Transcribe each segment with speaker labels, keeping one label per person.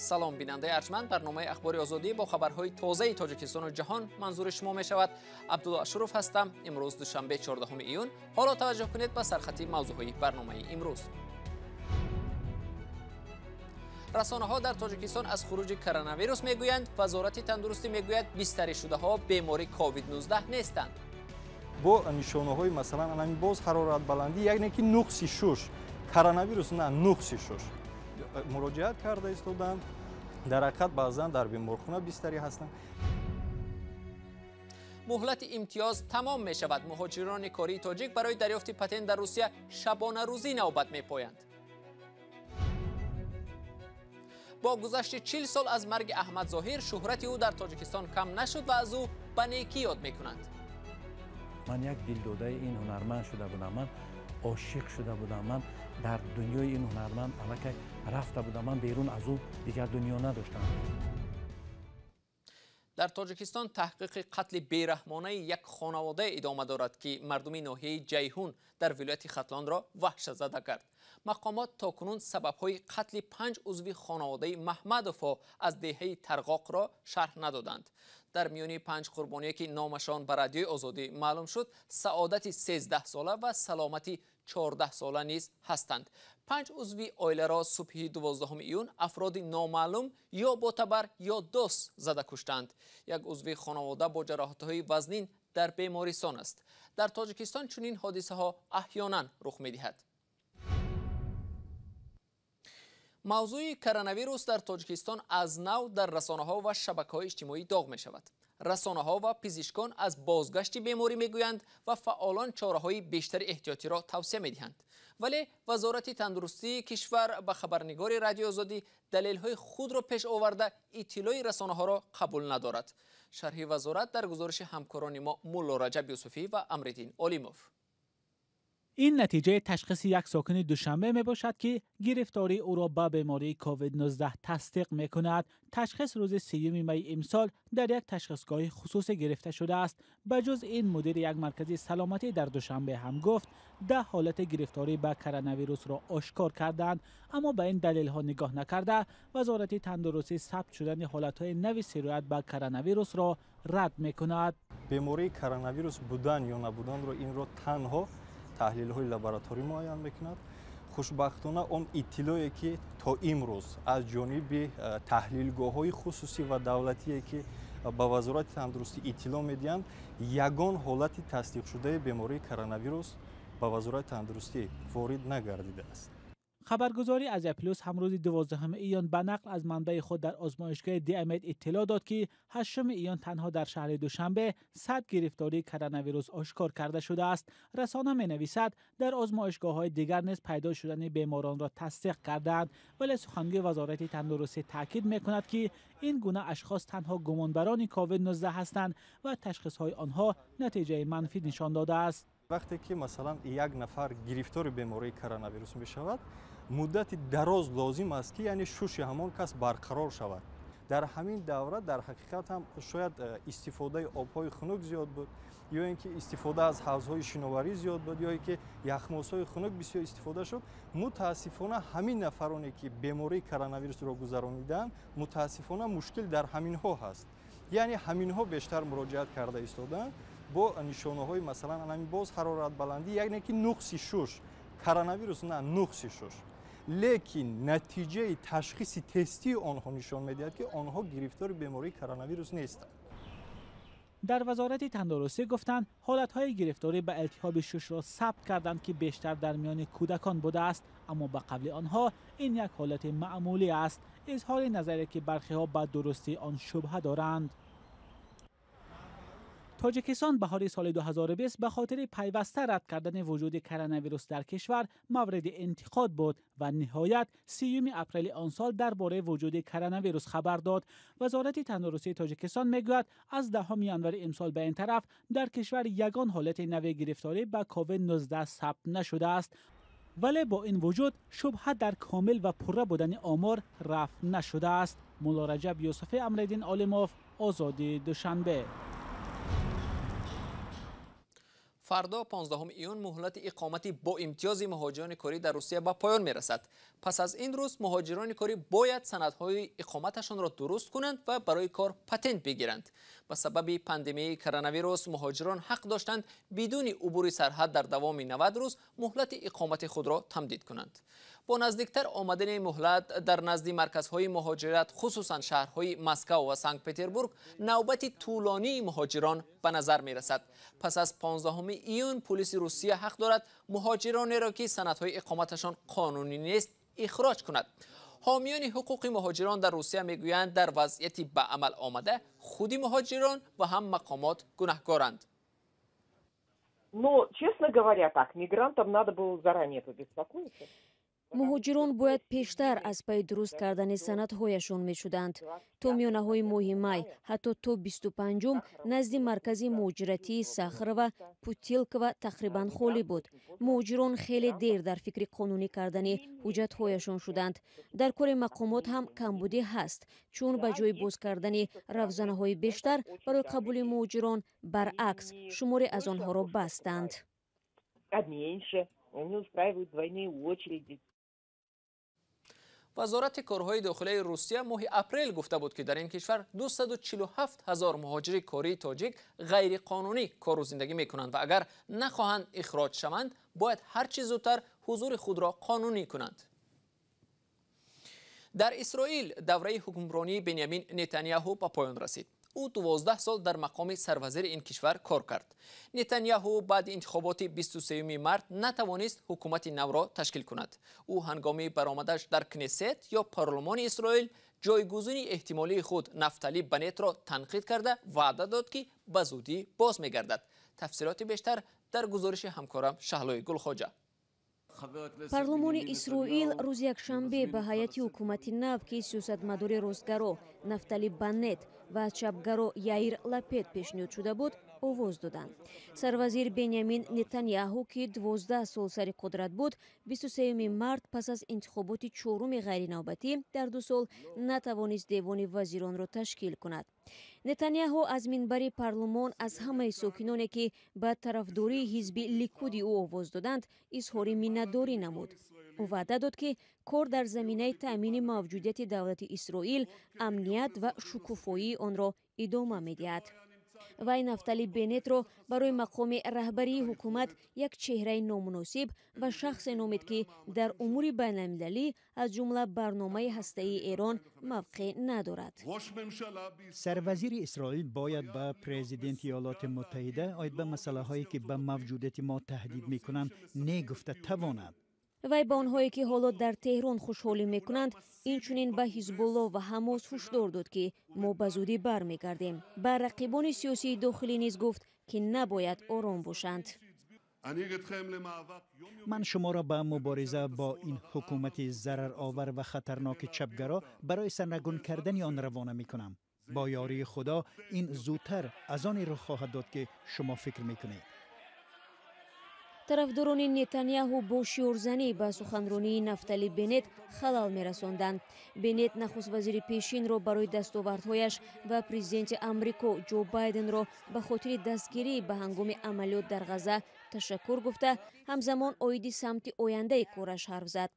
Speaker 1: Салом бинандаи арҷманд, барномаи Ахбори Озодӣ бо хабарҳои тозаи Тоҷикистону ҷаҳон манзури шумо мешавад. Абдулло Ашуров ҳастам. Имрӯз душанбе 14 июн. Ҳоло таваҷҷӯҳ кунед ба сархати мавзӯъҳои барномаи имрӯз. Расонаҳо дар Тоҷикистон аз хуруҷи коронавирус мегӯянд. Вазорати тандурустӣ мегӯяд бистаришудаҳо бемори ковид-19 нестанд.
Speaker 2: Бо нишонаҳои масалан анами боз ҳароратбаландӣ, яъне ки нуқси шуш, коронавирус на, нуқси шуш муроҷиат карда истоданд. Дар ҳақиқат баъзан дар беморхона бистарӣ ҳастанд.
Speaker 1: Муҳлати имтиёз тамом мешавад. Муҳоҷирони кории тоҷик барои дарёфти патент дар Русия шабонарӯзӣ навбат мепоянд. Бо гузашти 40 сол аз марги Аҳмад Зоҳир, шӯҳрати ӯ дар Тоҷикистон кам нашуд ва аз ӯ ба некӣ ёд мекунанд.
Speaker 3: Ман як дилдодаи ин ҳунарманд шуда будам, ман ошиқ шуда будам, ман дар дунёи ин ҳунарманд аллакай рафта будам, ман берун аз ӯ дигар дунё надоштам.
Speaker 1: Дар Тоҷикистон таҳқиқи қатли бераҳмонаи як хонавода идома дорад, ки мардуми ноҳияи Ҷайҳун дар вилояти Хатлонро ваҳшатзада кард. Мақомот то кунун сабабҳои қатли 5 узви хонаводаи Маҳмадовҳо аз деҳаи Тарғоқро шарҳ надоданд. Дар миёни 5 қурбоние, ки номашон ба Радиои Озодӣ маълум шуд, Саодати 13 сола ва Саломати 14 сола низ ҳастанд. 5 узви оиларо субҳи 12 июн афроди номаълум ё бо табар ё дос зада куштанд. Як узви хонавода бо ҷароҳатҳои вазнин дар бемористон аст. Дар Тоҷикистон чунин ҳодисаҳо аҳёнан рух медиҳад. Мавзӯи коронавирус дар Тоҷикистон аз нав дар расонаҳо ва шабакаҳои иҷтимоӣ доғ мешавад. Расонаҳо ва пизишкон аз бозгашти беморӣ мегӯянд ва фаъолон чораҳои бештари эҳтиётиро тавсия медиҳанд. Вале Вазорати тандурустии кишвар ба хабарнигори Радиои Озодӣ далелҳои худро пеш оварда иттилои расонаҳоро қабул надорад. Шарҳи вазорат дар гузориши ҳамкорони мо Мулло Раҷаб Юсуфӣ ва Амриддин Олимов.
Speaker 4: Ин натиҷаи ташхиси як сокини Душанбе мебошад, ки гирифтории ӯро ба бемории ковид-19 тасдиқ мекунад. Ташхис рӯзи 3 майи имсол дар як ташхисгоҳи хусусӣ гирифта шудааст. Ба ҷуз ин, мудири як маркази саломатӣ дар Душанбе ҳам гуфт, 10 ҳолати гирифторӣ ба коронавирусро ошкор карданд. Аммо ба ин далелҳо нигоҳ накарда, Вазорати тандурустӣ сабт шудани ҳолатҳои нави сироят ба коронавирусро рад мекунад.
Speaker 2: Бемории коронавирус будан ё набуданро инро танҳо таҳлилҳои лабораторӣ муайян мекунад. Хушбахтона он иттилое, ки то имрӯз аз ҷониби таҳлилгоҳҳои хусусӣ ва давлатие, ки ба Вазорати тандурустӣ иттилоъ медиҳанд, ягон ҳолати тасдиқшудаи бемории коронавирус ба Вазорати тандурустӣ ворид нагардидааст.
Speaker 4: Хабаргузории Азия Плюс ҳам рӯзи 12 июн ба нақл аз манбаи худ дар озмоишгоҳи Диамед иттилоъ дод, ки 8 июн танҳо дар шаҳри Душанбе 100 гирифтории коронавирус ошкор карда шудааст. Расона менависад, дар озмоишгоҳҳои дигар низ пайдо шудани беморонро тасдиқ кардаанд. Вале сухангӯи Вазорати тандурустӣ таъкид мекунад, ки ин гуна ашхос танҳо гумонбарони ковид-19 ҳастанд ва ташхисҳои онҳо натиҷаи манфӣ нишон додааст.
Speaker 2: Вақте ки масалан як нафар гирифтори бемории коронавирус мешавад, муддати дароз лозим аст, ки яъне шуши ҳамон кас барқарор шавад. Дар ҳамин давра дар ҳақиқат ҳам шояд истифодаи обҳои хунук зиёд буд, ё ин ки истифода аз ҳавзҳои шиноварӣ зиёд буд, ё ин ки яхмозҳои хунук бисёр истифода шуд. Мутаассифона ҳамин нафароне, ки бемории коронавирусро гузарониданд, мутаассифона мушкил дар ҳаминҳо ҳаст. Яъне ҳаминҳо бештар муроҷиат карда истоданд бо нишонаҳои масалан анами боз ҳароратбаландӣ, яъне ки нуқси шуш, коронавирус на, нуқси шуш. Лекин натиҷаи ташхиси тестии онҳо нишон медиҳад, ки онҳо гирифтори бемории коронавирус нестанд.
Speaker 4: Дар Вазорати тандурустӣ гуфтанд, ҳолатҳои гирифторӣ ба илтиҳоби шушро сабт карданд, ки бештар дар миёни кӯдакон будааст. Аммо ба қавли онҳо ин як ҳолати маъмулӣ аст. Изҳори назаре, ки бархиҳо ба дурустии он шубҳа доранд. Тоҷикистон баҳори соли 2020 ба хотири пайваста рад кардани вуҷуди коронавирус дар кишвар мавриди интиқод буд ва ниҳоят 3 апрели он сол дар бораи вуҷуди коронавирус хабар дод. Вазорати тандурустии Тоҷикистон мегӯяд, аз 10 январи имсол ба ин тараф дар кишвар ягон ҳолати нави гирифторӣ ба ковид-19 сабт нашудааст. Вале бо ин вуҷуд шубҳа дар комил ва пурра будани омор рафъ нашудааст. Мулло Раҷаб Юсуфӣ, Амриддин Олимов, Озодӣ, Душанбе.
Speaker 1: Фардо 15 июн муҳлати иқомати бо имтиёзи муҳоҷирони корӣ дар Русия ба поён мерасад. Пас аз ин рӯз муҳоҷирони корӣ бояд санадҳои иқоматашонро дуруст кунанд ва барои кор патент бигиранд. Ба сабаби пандемияи коронавирус муҳоҷирон ҳақ доштанд бидуни убури сарҳад дар давоми 90 рӯз муҳлати иқомати худро тамдид кунанд. Бо наздиктар омадани муҳлат дар назди марказҳои муҳоҷират, хусусан шаҳрҳои Москав ва Санкт-Петербург, навбати тӯлонии муҳоҷирон ба назар мерасад. Пас аз 15 июн полиси Русия ҳақ дорад муҳоҷиронеро, ки санадҳои иқоматашон қонунӣ нест, ихроҷ кунад. Ҳомиёни ҳуқуқи муҳоҷирон дар Русия мегӯянд, дар вазъияти ба амал омада худи муҳоҷирон ва ҳам мақомот гунаҳкоранд.
Speaker 5: Но, честно говоря, так, мигрантам надо было заранее побеспокоиться.
Speaker 6: Муҳоҷирон бояд пештар аз пайи дуруст кардани санадҳояшон мешуданд. То миёнаҳои моҳи май, ҳатто то 25-ум, назди маркази муҳоҷиратии Сахарова, Путилкова тақрибан холӣ буд. Муҳоҷирон хеле дер дар фикри қонунӣ кардани ҳуҷҷатҳояшон шуданд. Дар кори мақомот ҳам камбудӣ ҳаст, чун ба ҷои боз кардани равзанаҳои бештар барои қабули муҳоҷирон, баръакс, шуморе аз онҳоро бастанд.
Speaker 5: Они устраивают двойные очереди.
Speaker 1: Вазорати корҳои дохилаи Русия моҳи апрел гуфта буд, ки дар ин кишвар 247 ҳазор муҳоҷири кории тоҷик ғайриқонунӣ кору зиндагӣ мекунанд ва агар нахоҳанд ихроҷ шаванд, бояд ҳар чӣ зудтар ҳузури худро қонунӣ кунанд. Дар Исроил давраи ҳукмронии Бенямин Нетанияҳу ба поён расид. Ӯ 12 сол дар мақоми сарвазири ин кишвар кор кард. Нетанияҳу баъди интихоботи 23 март натавонист ҳукумати навро ташкил кунад. Ӯ ҳангоми баромадаш дар Кнесет ё парлумони Исроил ҷойгузини эҳтимолии худ Нафтали Бенетро танқид карда, ваъда дод, ки ба зудӣ боз мегардад. Тафсилоти бештар дар гузориши ҳамкорам Шаҳлои Гулхоҷа.
Speaker 6: Парлумони Исроил рӯзи якшанбе ба ҳайати ҳукумати нав, ки сиёсатмадори ростгаро Нафтали Бенет ва чапгаро Яир Лапед пешниҳод шуда буд, овоз доданд. Сарвазир Бенямин Нетанияҳу, ки 12 сол сари қудрат буд, 23 март пас аз интихоботи чоруми ғайринавбатӣ дар 2 сол натавонист девони вазиронро ташкил кунад. Нетанияҳу аз минбари парлумон аз ҳамаи сокиноне, ки ба тарафдории ҳизби Ликуди ӯ овоз доданд, изҳори миннатдорӣ намуд. Ӯ ваъда дод, ки кор дар заминаи таъмини мавҷудияти давлати Исроил, амният ва шукуфоии онро идома медиҳад. Вай Нафтали Бенетро барои мақоми раҳбарии ҳукумат як чеҳраи номуносиб ва шахсе номид, ки дар умури байналмилалӣ, аз ҷумла барномаи ҳастаии Эрон, мавқеъ надорад.
Speaker 7: Сарвазири Исроил бояд ба президенти Иёлоти Муттаҳида оид ба масъалаҳое, ки ба мавҷудияти мо таҳдид мекунанд, не гуфта тавонад.
Speaker 6: Вай ба онҳое, ки ҳоло дар Теҳрон хушҳолӣ мекунанд, инчунин ба Ҳизбулло ва Ҳамос ҳушдор дод, ки мо ба зудӣ бармегардем. Ба рақибони сиёсии дохилӣ низ гуфт, ки набояд ором бошанд.
Speaker 7: Ман шуморо ба мубориза бо ин ҳукумати зараровар ва хатарноки чапгаро барои сарнагун кардани он равона мекунам. Бо ёрии Худо ин зудтар аз оне рух хоҳад дод, ки шумо фикр мекунед.
Speaker 6: Тарафдорони Нетанияҳу бо шиорзанӣ ба суханронии Нафтали Бенет халал мерасонданд. Бенет нахуствазири пешинро барои дастовардҳояш ва президенти Амрико Ҷо Байденро ба хотири дастгирӣ ба ҳангоми амалиёт дар Ғаза ташаккур гуфта, ҳамзамон оиди самти ояндаи кораш ҳарф зад.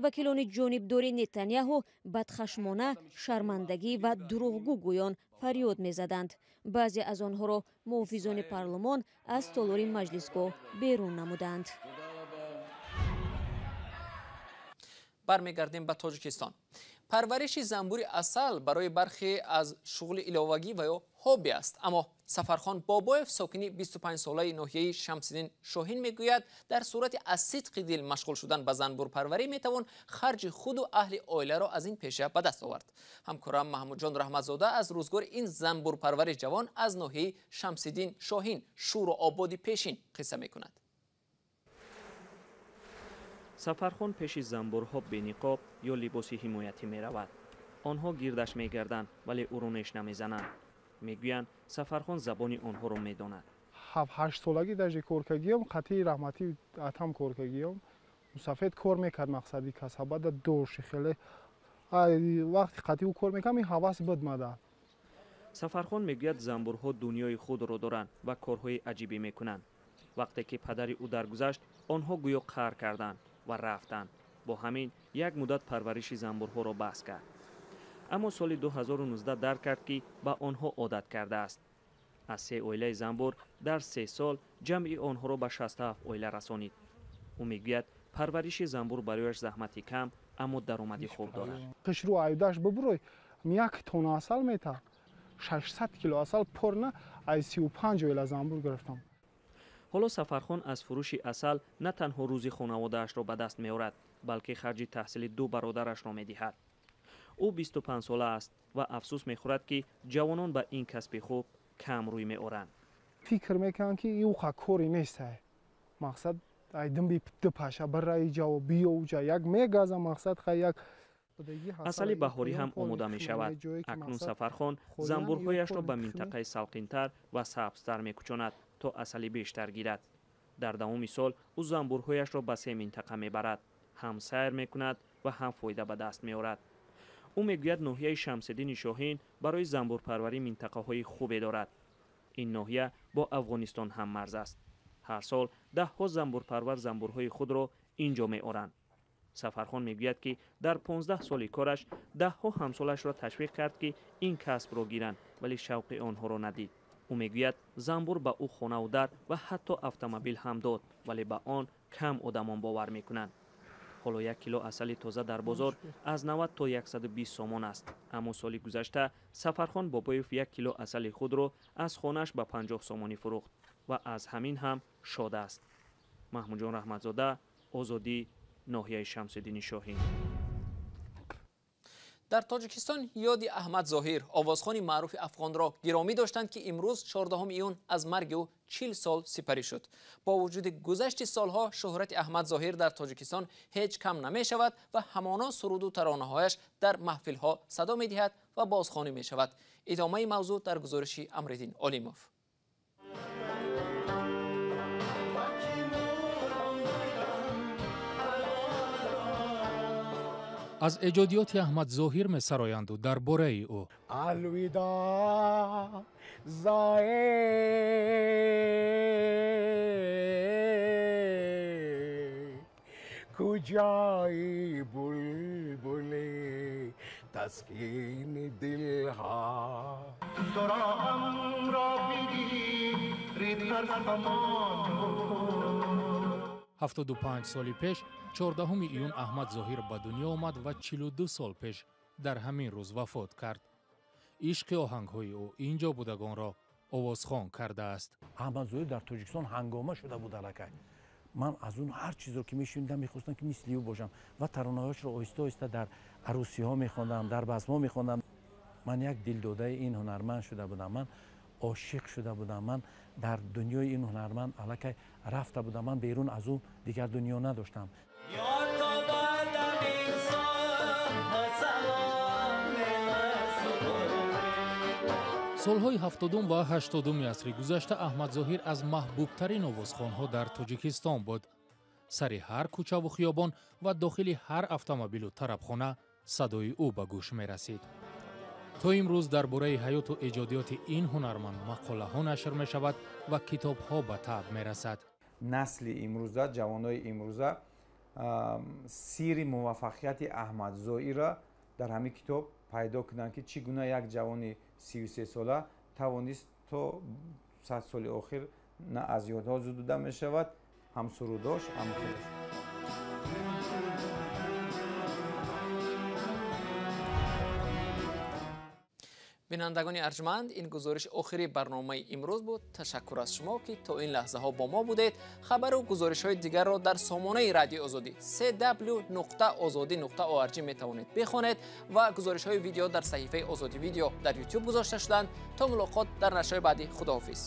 Speaker 6: Вакилони ҷонибдори Нетанияҳу бадхашмона, шармандагӣ ва дурӯғгӯ гӯён фарёд мезаданд. Баъзе аз онҳоро муҳофизони парлумон аз толори маҷлисгоҳ берун намуданд.
Speaker 1: Бармегардем ба Тоҷикистон. Парвариши занбури асал барои бархе аз шуғли иловагӣ ва ё хобби аст. Аммо Сафархон Бобоев, сокини 25-солаи ноҳияи Шамсиддин Шоҳин, мегӯяд, дар сурати аз сидқи дил машғул шудан ба занбурпарварӣ метавон харҷи худу аҳли оиларо аз ин пеша ба даст овард. Ҳамкорам Маҳмудҷон Раҳматзода аз рӯзгори ин занбурпарвари ҷавон аз ноҳияи Шамсиддин Шоҳин, Шӯро Ободи пешин, қисса мекунад.
Speaker 8: Сафархон пеши занбурҳо бениқоб ё либоси ҳимоятӣ меравад. Онҳо гирдаш мегарданд, вале ӯро неш намезананд. Мегӯянд, Сафархон забони онҳоро медонад.
Speaker 9: 7-8 солагӣ даже коркагиём, қатъи раҳматӣ атам коркагиём. Мусафед кор мекард, мақсади касабада дошт хеле. Вақти қатъи ӯ кор мекард, ин ҳавас буд мада.
Speaker 8: Сафархон мегӯяд, занбурҳо дунёи худро доранд ва корҳои аҷибӣ мекунанд. Вақте ки падари ӯ даргузашт, онҳо гӯё қаҳр карданд ва рафтанд. Бо ҳамин як муддат парвариши занбурҳоро баҳс кард. Аммо соли 2019 дарк кард, ки ба онҳо одат кардааст. Аз 3 оилаи занбур дар 3 сол ҷамъи онҳоро ба 67 оила расонид. Ӯ мегӯяд, парвариши занбур барояш заҳмати кам, аммо даромади хуб дорад.
Speaker 9: Қишру айдаш бубурой, 1 тонна асал мета, 600 кило асал порна аз 35 оила занбур гирифтам.
Speaker 8: Ҳоло Сафархон аз фурӯши асал на танҳо рӯзи хонаводаашро ба даст меорад, балки харҷи таҳсили 2 бародарашро медиҳад. Ӯ 25 сола аст ва афсӯс мехӯрад, ки ҷавонон ба ин касби хуб кам рӯй меоранд.
Speaker 9: Фикр мекунанд, ки юха кори нест. Мақсад айдим ду паша барои ҷавоб биёуҷа як мегаза мақсад ха як.
Speaker 8: Асали баҳорӣ ҳам омода мешавад. Акнун Сафархон занбурҳояшро ба минтақаи салқинтар ва сабзтар мекӯчонад, то асали бештар гирад. Дар давоми сол ӯ занбурҳояшро ба 3 минтақа мебарад, ҳам сайр мекунад ва ҳам фоида ба даст меорад. Ӯ мегӯяд, ноҳияи Шамсиддини Шоҳин барои занбурпарварӣ минтақаҳои хубе дорад. Ин ноҳия бо Афғонистон ҳаммарз аст. Ҳар сол даҳҳо занбурпарвар занбурҳои худро ин ҷо меоранд. Сафархон мегӯяд, ки дар 15 соли кораш даҳҳо ҳамсолашро ташвиқ кард, ки ин касбро гиранд, вале шавқи онҳоро надид. Ӯ мегӯяд, занбур ба ӯ хонаву дар ва ҳатто автомобил ҳам дод, вале ба он кам одамон бовар мекунанд. Ҳоло 1 кило асали тоза дар бозор аз 90 то 120 сомон аст. Аммо соли гузашта Сафархон Бобоев 1 кило асали худро аз хонааш ба 50 сомонӣ фурӯхт ва аз ҳамин ҳам шод аст. Маҳмудҷон Раҳматзода, Озодӣ, ноҳияи Шамсиддини Шоҳин.
Speaker 1: Дар Тоҷикистон ёди Аҳмад Зоҳир, овозхони маъруфи афғонро гиромӣ доштанд, ки имрӯз 14 июн аз марги ӯ 40 сол сипарӣ шуд. Бо вуҷуди гузашти солҳо шӯҳрати Аҳмад Зоҳир дар Тоҷикистон ҳеҷ кам намешавад ва ҳамоно суруду таронаҳояш дар маҳфилҳо садо медиҳад ва бозхонӣ мешавад. Идомаи мавзӯъ дар гузориши Амриддин Олимов.
Speaker 10: Аз эҷодиёти Аҳмад Зоҳир месароянду дар бораи ӯ.
Speaker 11: Алвида зае куҷои булбуле таскини дилҳо. Суроғамро бигиред ҳар
Speaker 10: 75 соли пеш 14 июн Аҳмад Зоҳир ба дунё омад ва 42 сол пеш дар ҳамин рӯз вафот кард. Ишқи оҳангҳои ӯ ин ҷо будагонро овозхон кардааст.
Speaker 3: Аҳмад Зоҳир дар Тоҷикистон ҳангома шуда буд аллакай. Ман аз он ҳар чизро ки мешунидам мехостам, ки мисли ӯ бошам ва таронаҳояшро оҳиста оҳиста дар арӯсиҳо мехондам, дар базмҳо мехондам. Ман як дилдодаи ин ҳунарманд шуда будам, ман ошиқ шуда будам, ман дар дунёи ин ҳунарманд аллакай рафта будам, ман берун аз ӯ дигар дунё надоштам.
Speaker 10: Солҳои 70 ва 80 асри гузашта Аҳмад Зоҳир аз маҳбубтарин овозхонҳо дар Тоҷикистон буд. Сари ҳар кӯчаву хиёбон ва дохили ҳар автомобилу тарабхона садои ӯ ба гӯш мерасид. То имрӯз дар бораи ҳаёту эҷодиёти ин ҳунарманд мақолаҳо нашр мешавад ва китобҳо ба таб мерасад.
Speaker 12: Насли имрӯза, ҷавонои имрӯза сирри муваффақияти Аҳмад Зоҳирро дар ҳамин китоб пайдо кунанд, ки чӣ гуна як ҷавони 33 сола тавонист то 100 соли охир на аз ёдҳо зудуда мешавад, ҳам сурудош, ҳам худаш.
Speaker 1: Бинандагони арҷманд, ин гузориш охири барномаи имрӯз буд. Ташаккур аз шумо, ки то ин лаҳзаҳо бо мо будед. Хабару гузоришҳои дигарро дар сомонаи Радиои Озодӣ cw.ozodi.org метавонед бихонед ва гузоришҳои видео дар саҳифаи Озодӣ видео дар YouTube гузошта шуданд. То мулоқот дар нашрҳои баъдӣ, худоҳофиз.